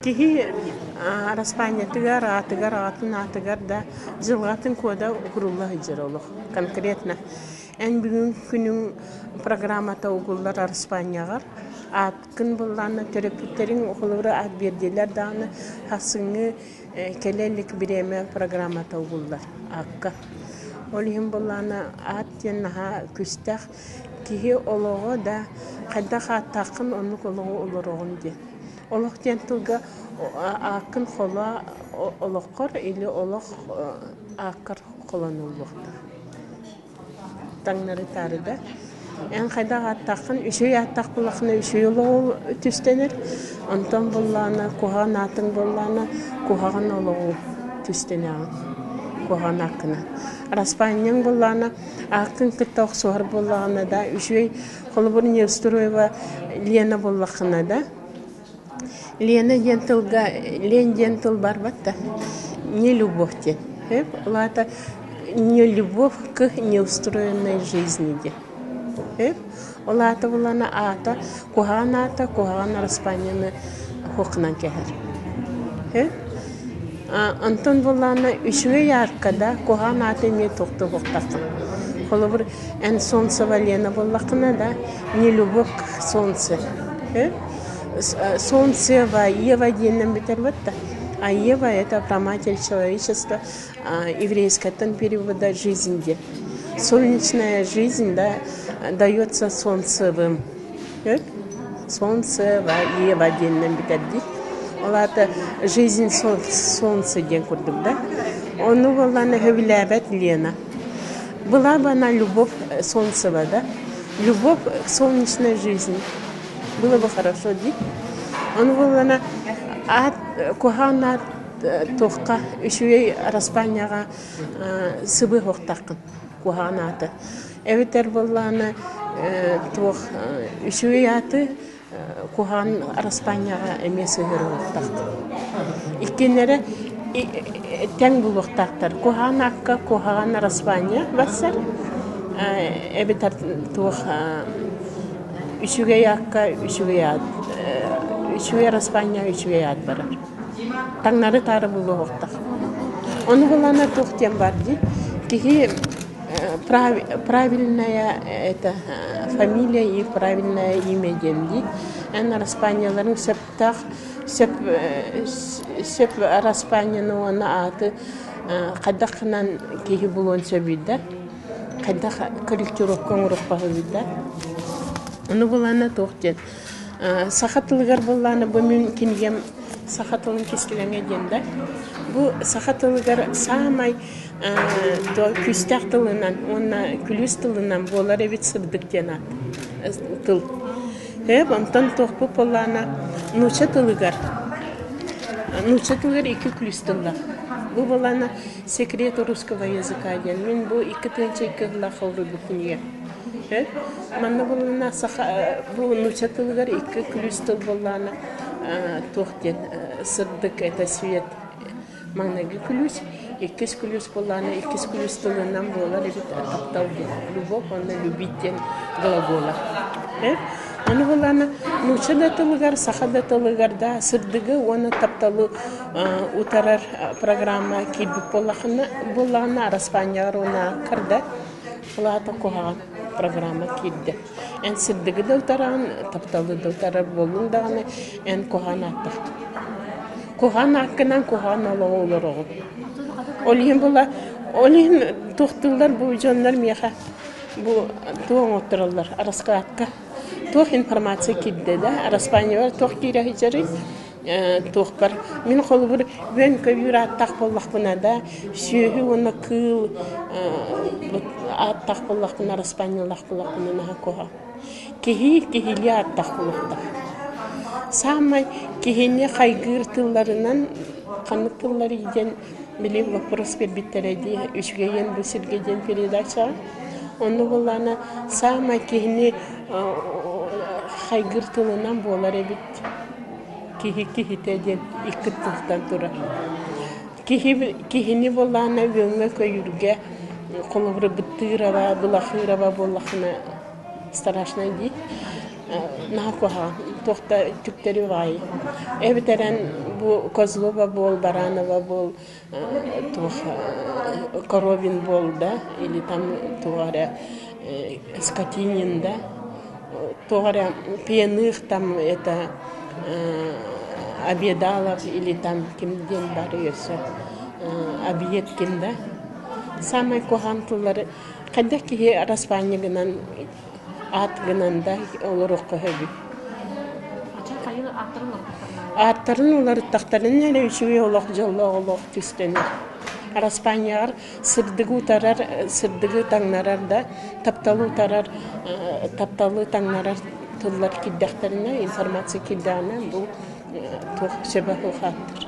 Киһи араспаанньатыгар, аатыгар, аҕатын аатыгар да дьылҕатын кода уһурулла сылдьар олох конкретно. Эн бүгүн күнүҥ программата угуллар араспаанньаҕар, ааккын буллаҕына төрөппүттэриҥ холобура аат биэрдилэр даҕаны сарсыҥҥы кэлэ илик бириэмэ программата угуллар аакка. Ол иһин буоллаҕына аат диэн наһаа күүстээх киһи олоҕо да хайдах ааттааххын оннук олоҕу олороҕун диэн. Олох диэн тылга ааккын холоо олоххор или олох ааккар холонуллуохтаах. Таҥнары таарыда. Эн хайдах ааттааххын, үчүгэй ааттаах буоллаххына үчүгэй олоҕу түстэнэр, онтон буоллаҕына куһаҕан аатыҥ буоллаҕына куһаҕан олоҕу түстэнэҕин, куһаҕан ааккынан. Араспаанньаҥ буоллаҕына ааккын кытта охсуһар буоллаҕына да үчүгэй холобур Неустроева Лена буоллаххына да Лена диэн тылга Лен диэн тыл барбат да не любовь диэн ол аата не любовь к неустроенной жизни диэн ол аата булана аата куһаҕан аата куһаҕан араспаанньаны хуохунан кэһэр онтон буоллаҕына үчүгэй аакка да куһаҕан аата эмиэ туохтуохтааххын холобур эн Солнцева Лена буоллаххына да не любовь к солнце Солнцева Ева диэнинэн бүтэрбэт да а Ева это праматерь человечества еврейскайтан перевода жизнь диэн солнечная жизнь да дается солнцевым Солнцева Ева диэнинэн бүтэрдии ол аата жизнь солнце диэн курдук да ону буоллаҕына сөбүлээбэт Лена была бы она любовь Солнцева да любовь к солнечной жизни было бы хорошо дии ону буоллаҕына аат куһаҕан аат туохха үчүгэй араспаанньаҕа сыбыһыахтааххын куһаҕан ааты эбэтэр буоллаҕына туох үчүгэй ааты куһаҕан араспаанньаҕа эмиэ сыһыарыахтааххын иккиэннэрэ тэҥ буолуохтаахтар куһаҕан аакка куһаҕан араспаанньа барсар эбэтэр туох үчүгэй аакка үчүгэй аат үчүгэй араспаанньаҕа үчүгэй аат барар таҥнары-таары булуохтаах ону булана туох диэн баар дии киһи правильная это фамилия и правильное имя диэн дии эн араспаанньаларыҥ сөптөөх сөп сөп араспаанньаны уонна ааты хайдах гынан киһи булуон сөбүй да хайдах корректировка оҥоруохха сөбүй да ону булана туох диэн саха тылыгар буоллаҕына бу мин кинигэм саха тылын кистэлэҥэ диэн да бу саха тылыгар саамай күүстээх тылынан уонна күлүүс тылынан буолар эбит сырдык диэн аат тыл. Һээп онтон туохпут буоллаҕына нуучча тылыгар нуучча тылыгар икки күлүүс тыллаах. Бу буоллаҕына секрет русского языка диэн мин бу 2002 сыллаахха уруйбуппун ийэ. Манна буоллаҕына саха бу нуучча тылыгар икки күлүүс тыл буоллаҕына туох диэн сырдык это свет Маҥнайгы күлүүс, иккис күлүүс буоллаҕына, иккис күлүүс тылынан буолар эбит таптал диэн, любовь уонна любить диэн глагола. Аны буоллаҕына нуучча да тылыгар, саха да тылыгар да сырдыгы уонна тапталы утарар программа киирбит буоллаҕына, буоллаҕына араспаанньаҕар уонна ааккар да ол аата куһаҕан программа киирдэ. Эн сырдыгы да утараҕын, тапталы да утарар буоллуҥ даҕаны, эн куһаҕан ааттааххын. Куһаҕан ааккынан куһаҕан олоҕу олороҕун. Ол иһин була, ол иһин туохтууллар бу дьоннор миэхэ бу туох оҥоттороллор раскладка туох информация киирдэ да араспаанньабар туох киирэ сылдьарый туохпар мин холобур үөн көбүүр ааттаах буоллахпына да сүөһү уонна кыыл ааттаах буоллахпына араспаанньалаах буоллахпына наһаа куһаҕан киһи киһилии ааттаах буолуохтаах саамай киһини хайгыыр тылларынан ханнык тылларый диэн били вопрос биэрбиттэрэ дии үчүгэйиэн бу сиргэ диэн передачаҕа онно буоллаҕына саамай киһини хайгыыр тылынан буолар эбит Киһи киһитэ диэн икки тылтан турар. Киһи киһини буоллаҕына үөҥҥэ-көйүүргэ холобура Быттыыраба, Былахыыраба буоллаххына страшно дии. Наһаа куһаҕан, туох да түктэри баҕайы. Эбэтэр эн Бу Козлова буол, Баранова буол, туох Коровин буол да, или там туох эрэ Скотинин да, туох эрэ пьяных там это Обедалов или там ким диэн баар өссө Объедкин да. Саамай куһаҕан тыллары хайдах киһи араспаанньыгынан аат гынан да олоруохха сөбүй? Ааттарын уларыттахтарына эрэ үчүгэй олох, дьоллоох олох түстэнэр. Араспаанньаҕар сырдыгы утарар, сырдыгы таҥнарар да, тапталы утарар, тапталы таҥнарар тыллар киирдэхтэринэ, информация киирдэҕинэ бу туох сөбө суох ааттар.